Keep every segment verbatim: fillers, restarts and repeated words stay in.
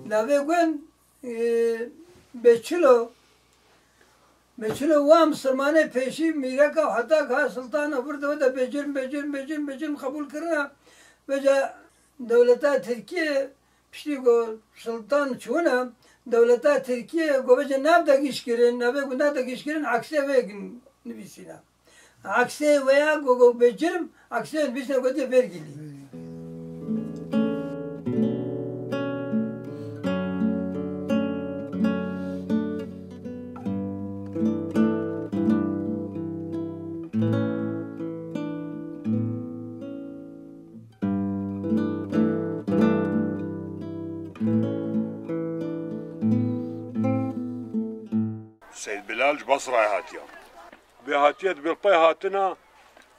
Navê gund, e, Beçilo. Beçilo wa misilmanê pêşî mîreka heta ka Sultan Efir de, de Becirm, Becirm, Becirm, Becirm qebûl kirine. Veca dewleta Tirkiye piştî ku Sultan çûne, dewleta Tirkiye ku veca nav de gişt kirin, navê gunda de gişt kirin, eksê vê nivîsîne. Eksê wê ya ku, ku Becirm, eksê nivîsîne gotiye Vergilî. Seyd Bilal ji Basrayê hatiye. Dibê hatiye, dibê li pey hatina,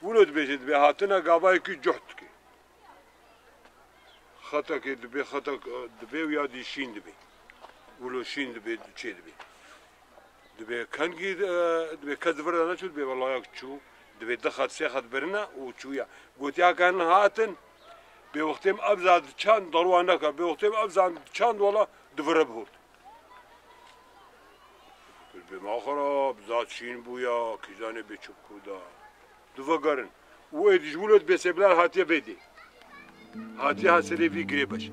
wilo dibêje, dibê hatina gavayekî cuh dike. Xetekê dibê, xetek, dibê û ya dî şîn dibê. Wilo şîn dibê, çê dibê. Dibê kengî, e, dibê kes di vir de neçû, dibê wela ya çû. Dibê du xet, sê xet birine û çûye. Gotiya ke hin hatin, bê wextê min ev zat çand, daruwa neke, bê wextê min ev zat çand wela di vir re bihurt. Dibê ma xerab, zat şîn bûya, kî zanê bê çi ku da. Divegerin. Û êdî ji wilo dibê Seyd Bilal hatiye vê dê. Hatiye ha serê vî girê beş.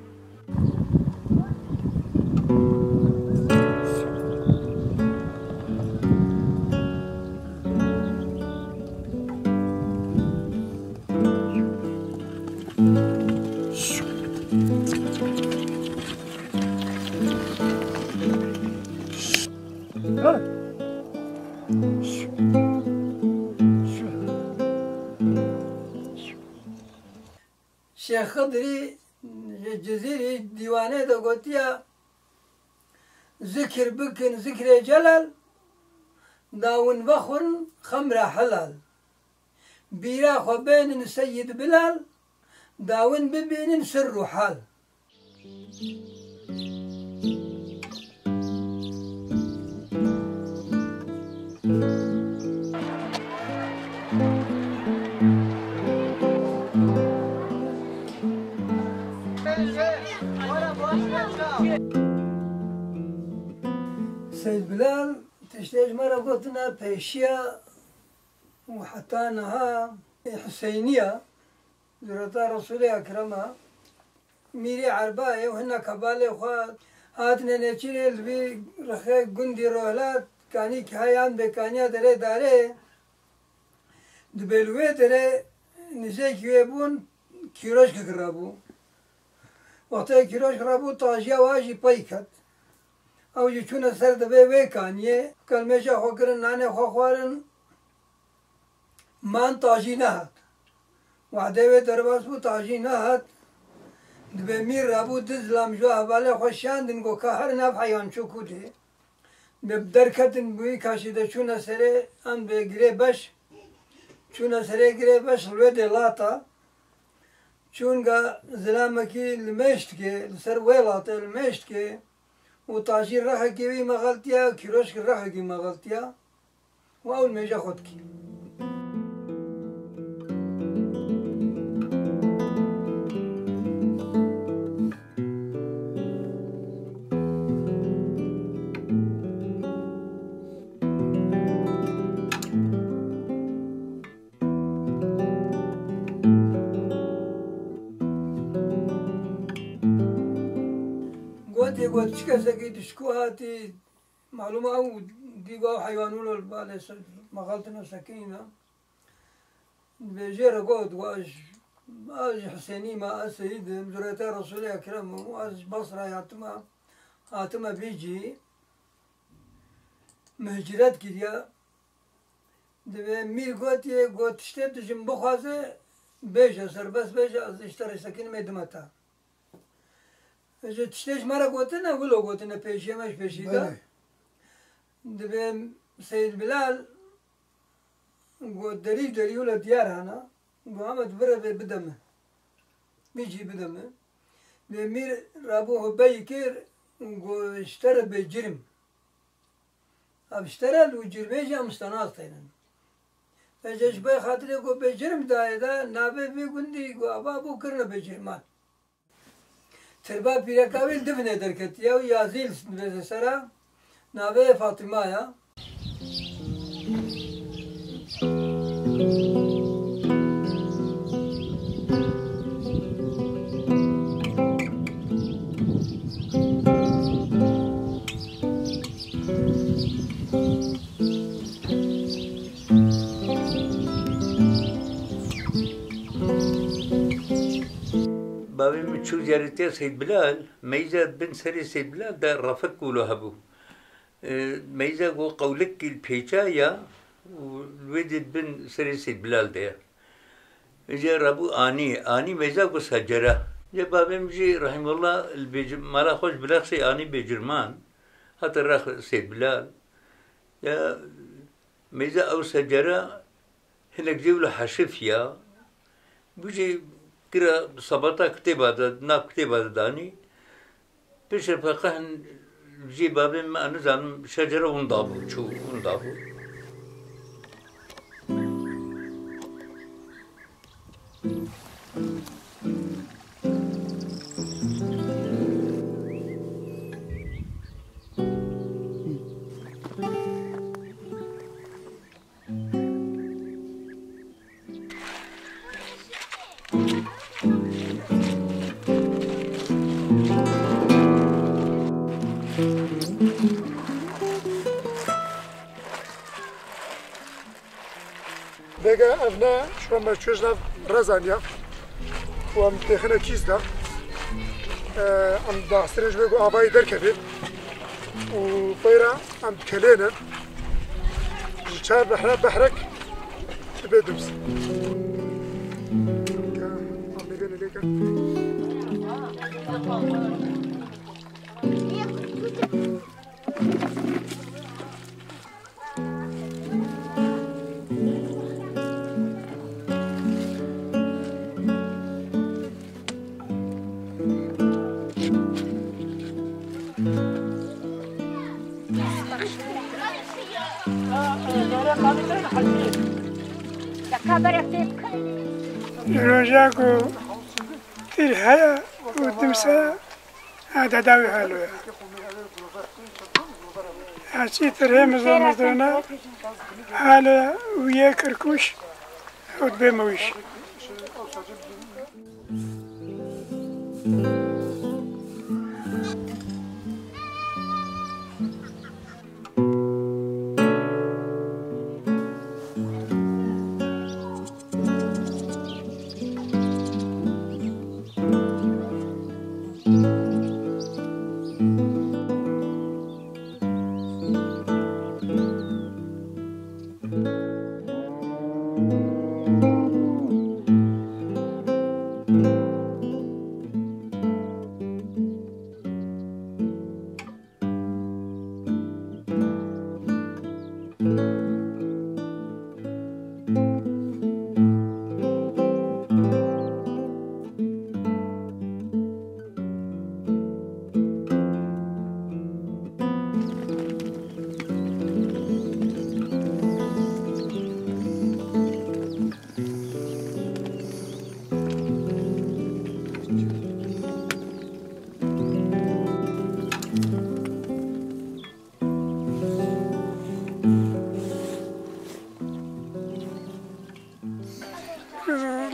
Şêx Xidrî ji Cizîrî dîwanê de gotiye, zikir bikin, zikrê celal, da win vexwin xemra helal. Bîra xwe bênin Seyyid Bilal, da win bibînin sirr û hal. Seyd Bilal, tiştê ji me re gotine pêşiya û heta niha Huseyniya, zureta Resûlê Ekrema, Mîrê Erbayê û hinek hevalê xwe hatine nêçîrê li vî rixê gundî Rohlat, kanî ki heyan bê kaniya derê darê, dibê li wê derê nizêkî wê bûn, kîroşkek rabû. Wextê kîroşk rabû, tajiya wa jî pey ket. Ew jî çûne ser divê wê kaniyê, kelmêja xwe kirin, nanê xwe xwarin, man tajî nehat. Wehdê wê derbas bû, tajî nehat. Dibê mîr rabû, du zilam ji hevalê xwe şandin, got ka herin ev heywan çû ku dê. Dibê derketin bi wî kaşî de çûne serê em vê girê beş. Çûne serê girê beş, li wê dê lata. Çûnga zilamekî li mêştikê, li ser wê latê li mêştikê û tajî rehekî wî mexeltiya, kîroşkî rehekî mexeltiya û ew li mêja xwe dikî. Gotiye, got, çi kesekî dişku hatî, malûm e, ew dî got, ew heywan wilo li balê ser mexeltine sekinîne. Dibêje re got, wa ji, ez ji Husênî me, ez seyîd im, zureta Resûlê Ekrem im, ez ji Basrayê hatime, hatime vî cî, min hicret kiriye. Dibê mîr gotiye, got, tiştê tu ji min bixwaze, bêje, serbest bêje, ez ji te re sekinime dime te. Ji tiştê ji me re gotine, wilo gotine pêşiya me ji pêşî de. Belê. Dibê Seyîd Bilal got, derî derî wilo diyar hene. Got, Amed, bire vê bide min. Vî cî bide min. Dibê mîr rabû hubeyî kir, got, ji te re bê cirm. Ev ji te re li wî cirmê jî em ji te nas tênin. Vêce ji ber xatirê ku bêcirm dayê de, navê vî gundî ku ava bû kirine bêcirman. Tirba pîreka wî li Divinê derketiye û yazî li dibêje ser e. Navê wê Fatima ye. Bavê min çû ziyaretiya Seyd Bilal, meyze bin serê Seyd Bilal de refik wilo hebû. E, meyze ku qewlikî li pêça ye û li wê dê bin serê Seyd Bilal de ye. Îca rabû anî, anî meyze ku secere. Îca bavê min jî rahimullah li bêcir-, mala xwe ji Bilexsê anî Bêcirman, hate rex Seyd Bilal. Ya meyze ew secere hinek jê wilo heşif ya. Bû jî kira sabata kitêba de, nav kitêba de danî. Piştre feqih jê bavê min, ez nizanim, şecere winda bû, çû winda bû. Vêga ev ne şuwa me çû ji nav rezan ya. Û em têxine kîs de. Em daxistinê ji wê ku avayî derkevê. Û peyra em dikelêne. Ji çar behre behrek dibe dibs. Roja ku tîr heye û dims heye, ha deda wî halo ye. Ha çîtir hê mizra mizdrine halo ye û yê kirkûş û dibê mewîş.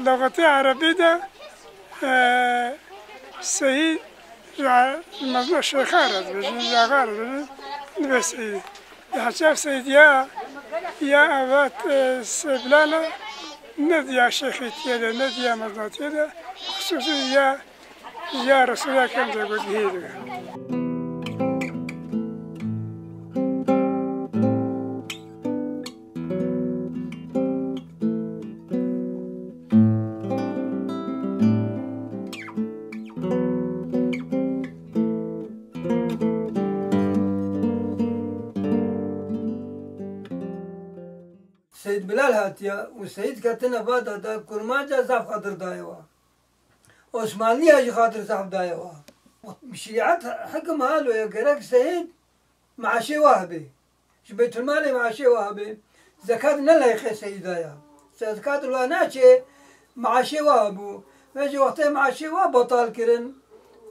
Lexetê erebî de, e, seyîd ji mezna şêxa re dibêjin, ji axa re dibêjin, dibe seyîd. Di heçev seyîd ya, ya evat, e, Seblana ne diya şêxîtiye de, ne diya meznatiyê de, xisûsî ya Ya Resûlê Ekrem de got, hê dibe. Seyd Bilal hatiye û Seyd ketine vada de kurmanca zaf xatir daye wa. Osmanliya jî xatir zaf daye wa. Şîet hekim halo ye, gerek Seyd maaşê wa hebe. Ji Beytulmalê maaşê wa hebe. Zekat ne layîqê Seyda ya. Zekat li wa naçê, maaşê wa hebû. Ve jî wextê maaşê wa betal kirin.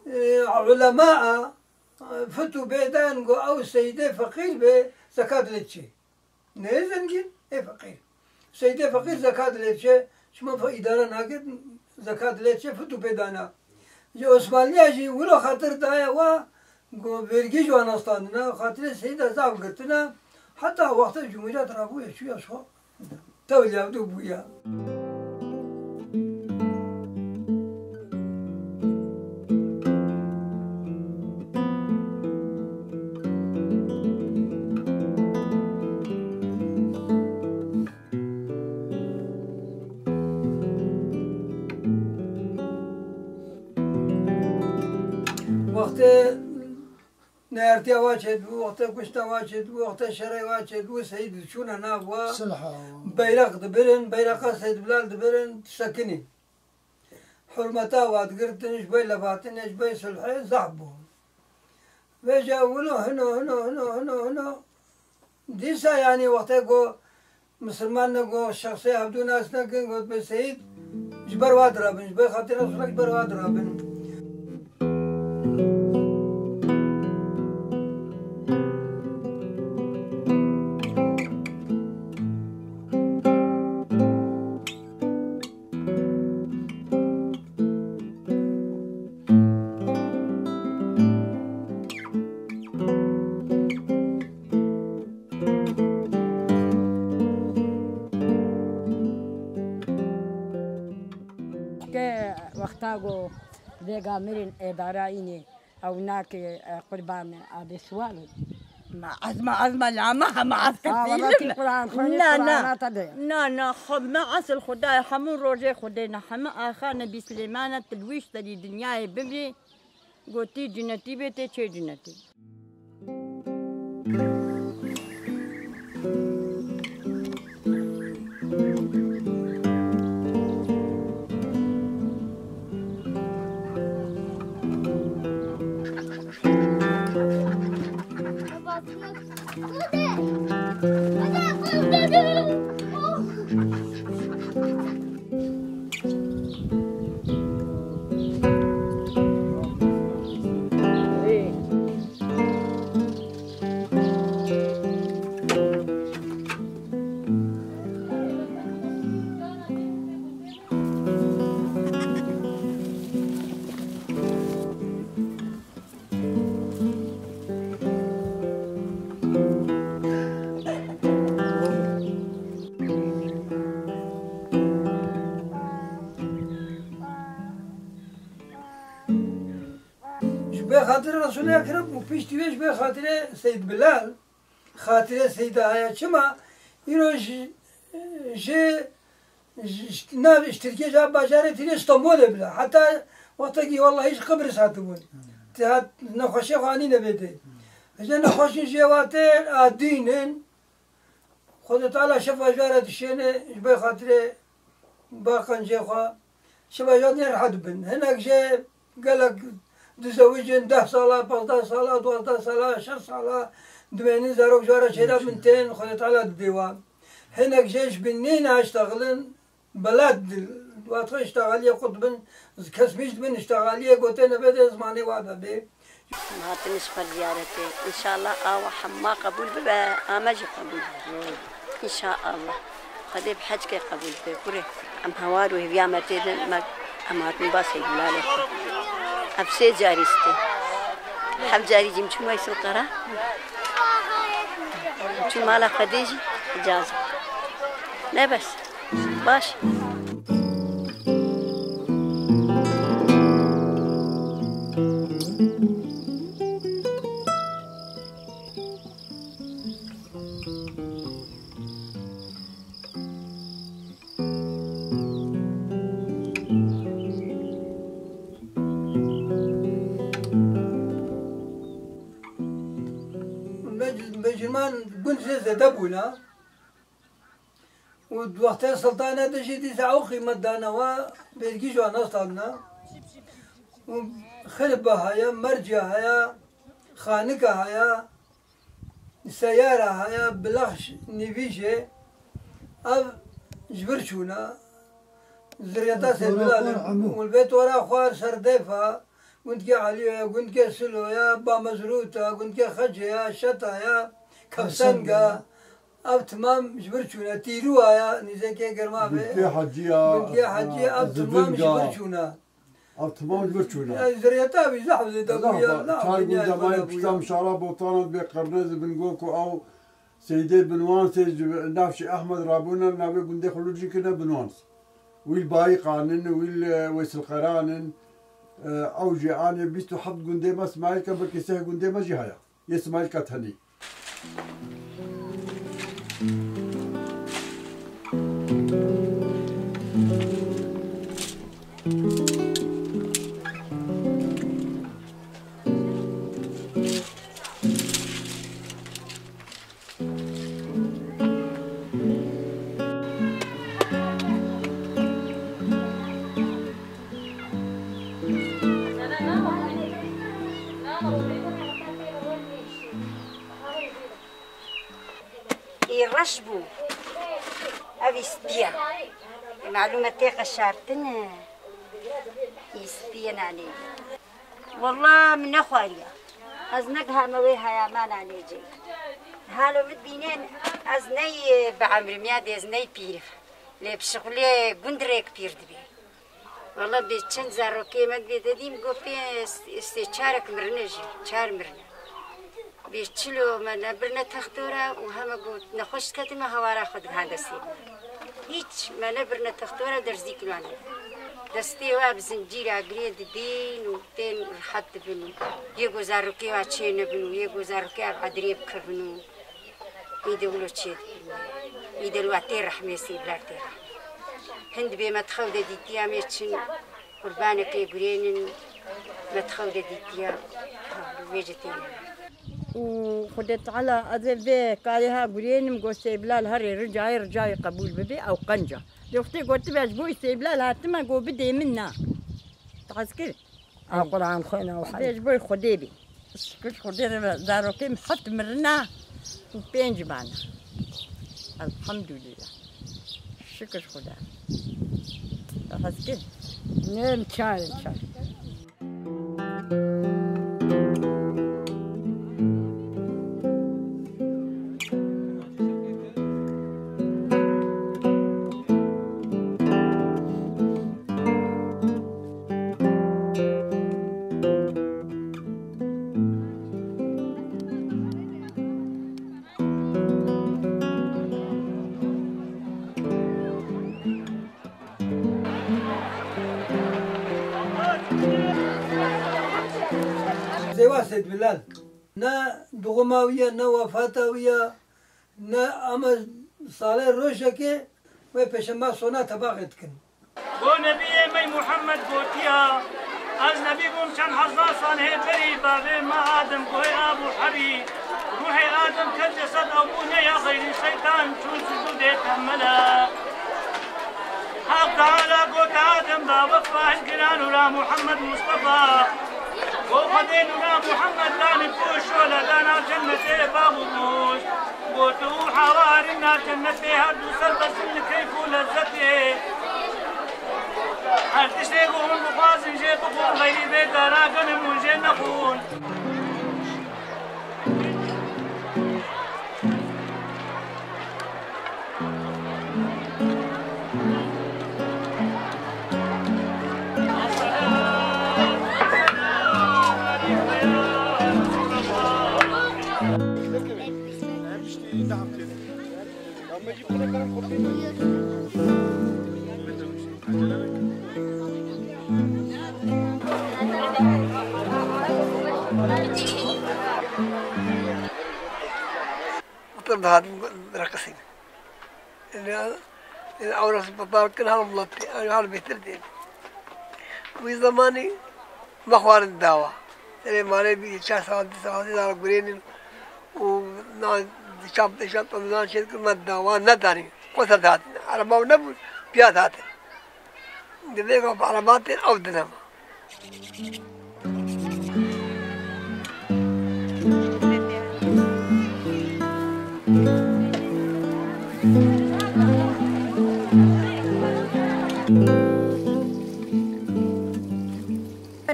E, ulema a, e, fitû bê dan go ew seyîdê feqîr be, zekat lê çi. Ne zengîn, ê feqîr. Seyîdê feqîr zekat lê çi, çima fe îdare nake, zekat lê çi, fitû pê dana. Ji Osmanliya jî wilo xatir daye wa, go vergî ji wan astandina, xatirê seyîda zaf girtina, heta wexta cumhuriyet rabûye, çûya şo. Tewlî ev du bûya. Wextê Nehertiya wa çêdibû, wextê kuşta wa çêdibû, wextê şerê wa çêdibû, seyîd diçûne nav wa. Silha. Beyraq dibirin, beyraqa Seyd Bilal dibirin, disekinî. Hurmeta wa digirtin, ji bo levatinê, ji bo sulhê zaf bû. Vêca wilo hino, hino, hino, hino, hino. Dîsa, yanî, wextê ku misilman ne, ku şexsê hevdû nas nekin, gotibê seyîd, ji ber wa dirabin, ji ber xatirê Resûlullah ji ber wa dirabin. Ke wexta go vêga mirin êdara înê ew nake, e, qurban Adê Siwal. Ma ez, ma ez, ma la, ma, ma ez Ha, wala kefîlim. Tî Quran xwînî, Na, na. Qurana te de. Na, na, xwe, me esil Xwedayê hemû rojê Xwedê ne, hemû axa Nebî Silêmane, tu li wî serî dinyayê bimrî, gotî cinetî bê, tê çê cinetî. Ji bê xatirê Resûlê Ekrem û piştî wê ji bê xatirê Seyd Bilal, xatirê Seyda heye. Çima? Îro ji, ji, ji, ji, nav ji Tirkiyê, ji bajarê tîrê Stenbolê bile. Heta wextekî wellahî ji Qibris hatibûn. Tê hat nexweşê xwe anîne bê tê. Ji nexweşin jê watê a dîn in. Xwedê Teala şefa ji we re dişêne, ji bo xatirê ba qencê xwe, şefa ji we nê rehet bin. Hinek jê gelek dizewicin, deh sala, pazdeh sala, duwazdeh sala, şeş sala dimênin, zarok ji we re çêde bin tên, Xwedê Teala didê wan. Hinek jê ji bin nîne eştexilin, Beled, wexta îştexaliyê xwe dibin, kesmîş dibin, îştexaliyê gotê nebe de zimanê wa de bê. Em hatin ji xwe ziyaretê. Înşallah awa hema qebûl bibe, a me jî qebûl bibe. Înşallah. Xwedê bi hecikê qebûl bibe. Kurê. Em hawar û hêviya me tê de, me, em hatin ba Seydî Bilalê xwe. Ev sê carî stê. Heft carî jî em çûn Weysil Qera. Em çûn mala Xwedê jî, icazet. Ne bes. Baş. Mec-, mecirman gund jê zêde bûna. Û di wextê Siltane de jî dîsa ew qîmet dane we, vergî ji wan nestandine. Û xirba heye, merciya heye, xanika heye, seyara heye, bilexş nîvî jê. Ev ji vir çûne. Zirriyeta Seyfullah li, û li vê tora xwar ser dêfa, Gundkê Elîyo ya, gundkê Silo ya, Bamezrût a, gundkê Xecê ya, Şeta ya, Kevseng a. Ev timam ji vir çûne. Tîrûa ya, nîzekê Germavê. Gundkê Hecî ya, Gundkê Hecî ya, ev timam ji vir çûne. Ev timam ji vir çûne. Ey, ziriyeta wî zehf zêde bûye, zehf, çar gundê me yên pişta mişara Botan a, bê Qirnez, Bingok û ew Seydê Binwansê ji navşê Ehmed rabûne, navê gundê xwe li cî kirine Binwans. Wî li Bayîqan in, wî li, e, Wêsilqeran in. E, ew jî anê bîst û heft gundê me, Simayîlka, belkî seh gundê me jî heye. Yê Simayîlka tenî. Ê reş bû. Ev î spî ye. Ê malûm e tê qeşartin e. Î spî ye nanê. Walla min nexwariye. Ez negihame wê heyama nanê cê. Halo min dibînên ez ney bi emrim ya dê ez ney pîr im. Lê bi şixulê gund rêk pîr dibê. Walla bê çend zarokê me dibê dedîm got pê sê çarek mirine jî, çar mirine. Bê çilo me ne birine textora û heme got nexweş diketime hewara xwe digihan destê min. Hîç me ne birine textora derzî kilo ne. Destê wa bi zincîra girê didîn û tên rihet dibin û yê ku zarokê wa çê nebin û yê ku zarokê ev edirê bikevin û Îdê wilo çê dikirine. Îdê li wa tê rehmê, sêvlar tê rehmê. Hin dibê me di xew de dîtiya me çin qurbanekê gurênin, me di xew de dîtiya, ha, vêce tê ne. Û Xwedê Teala ez ê vê karê ha gurênim, got sêvlar herê ricayê, ricayê qebûl bibê, ew qenca. Lê wextê gotibe ji bo sêvlar hatime, got bidê min na. Te hez kir? Ew Quran xwêne û heyf. Bê ji bo Xwedê bê. Şikir Xwedê re zarokê min heft mirine û pênc mane. Elhamdulillah. Şikir Xwedê. Te hez kir? Ne, çar in, çar. Sêwa Seyd Bilal. Ne dixuma wî ye, ne wefata wî ye, ne ama salê rojekê wê pêşema sona tebaxê dikin. Go nebiyê me Muhammed gotiya, ez nebî bûm çend hezar salê berî, bavê me Adem guhê Abu Hebî, ruhê Adem ket cesed ew bû ne ya xeyrî şeytan çûn sicûdê temmele. Haq Teala got Adem ba wefa hilgiran û ra Muhammed Mustafa. Go Xwedê nûra Muhammed danî poşole dana cennetê bav û goşt. Got û Hawa herin na cennetê her du ser besin li keyf û lezzetê. Her tiştê ku hûn bixwazin jê bixwin, xeyrî vê dara genim hûn jê nexwin. Otur da hadim bırakasın. Yani, yani, awrası batal kin hal bulat, yani, hal beter değil. Bu zamanı me xwarin dawa. Serê malê bî çar saet, du saetî dara gurênin û na çap, çap, na çêdikin me dawa nedanî. Qo ser dihatin. Ereba nebû, piya dihatin. Di vê gava ereba tên ew dine me.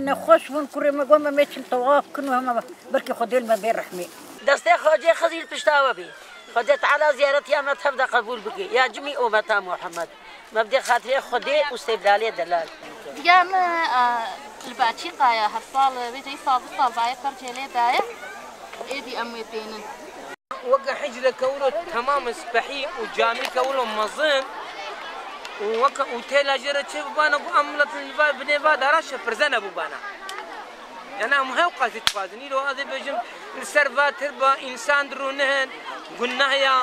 Ne Xweş bûn kurê me, got me, me çim tewaf kin û hema belkî Xwedê li me bê rehmê. Destê Xwecê Xizîr pişta we bî. Xwedê Teala ziyaretiya me tev de qebûl bike. Ya cimî ummeta Muhammed. Me bidê xatirê Xwedê û Seyda Lê Delal. Diya me, e, li Baçîqa ye. Her sal, e, vêca îsal du sal daye, percê lê daye. Êdî em wê tênin. Weke hicreke wilo temam spehî û camîke wilo mezin û weke otêla jê re çê bibana ku em milet li va, binê va dara şepirze nebûbana. Yani em hewqa jî dixwazin. Îro ez ê bêjim, li ser va tirba însan dirûnihin, guneh ya.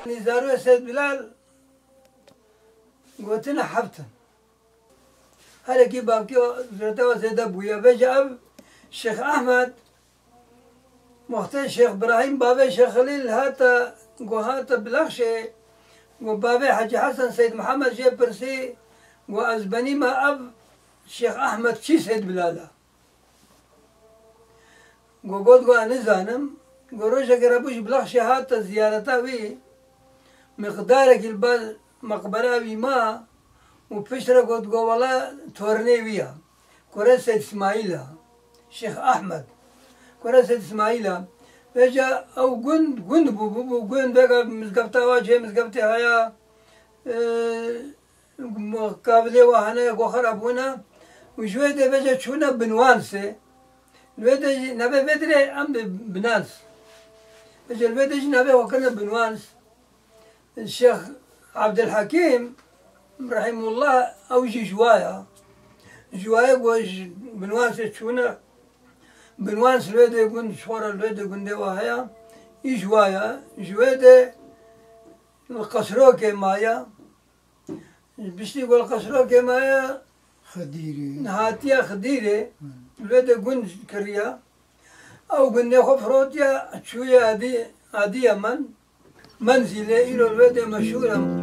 Nîzarû Esed Bilal gotine heft in. Her yekî bavkê zêde û zêde bûye. Vêca ev Şêx Ehmed, Muxtê Şêx Birahîm, bavê Şêx Xelîl hate, ku hate Bilexşê, ku bavê Hecî Hesen Seyd Mihemed jê pirsî, ku ez benî me ev Şêx Ehmed çî Seyd Bilal e. Go got, go ez nizanim. Go rojekê re bû ji Bilexşê hate ziyareta wî, miqdarekî li ber meqbera wî ma û piştre got, go wele tornê wî ya. Kurê Seyd Îsmaîl a. Şêx Ehmed. Kurê Seyd Îsmaîl a. Vêca ew gund, gund bû, bû, bû gund, vêga mizgefta wa cihê mizgeftê haya. Ee, Kavilê wa hene, go xera bûne. Û ji wê de vêca çûne Binwansê. Li wê de jî navê vê dirê em bi Binans. Vêca li wê de jî navê xwe kirine Binwans. Şêx Abdulhekîm Rehîmullah ew jî ji wa ya. Ji wa ye ku ji Binwansê çûne. Binwans li wê de gund ji xwe re li wê de gundê wa heye. Î ji wa ye. Ji wê de li Qesrokê maye. Piştî ku li Qesrokê maye, Xidîrê. Hatiye Xidîrê, Hmm. li wê de gund kiriye. Ew gundê xwe firotiye, çûye Adî-, Adiyemen. Menzîlê îro li wê de meşhûr e.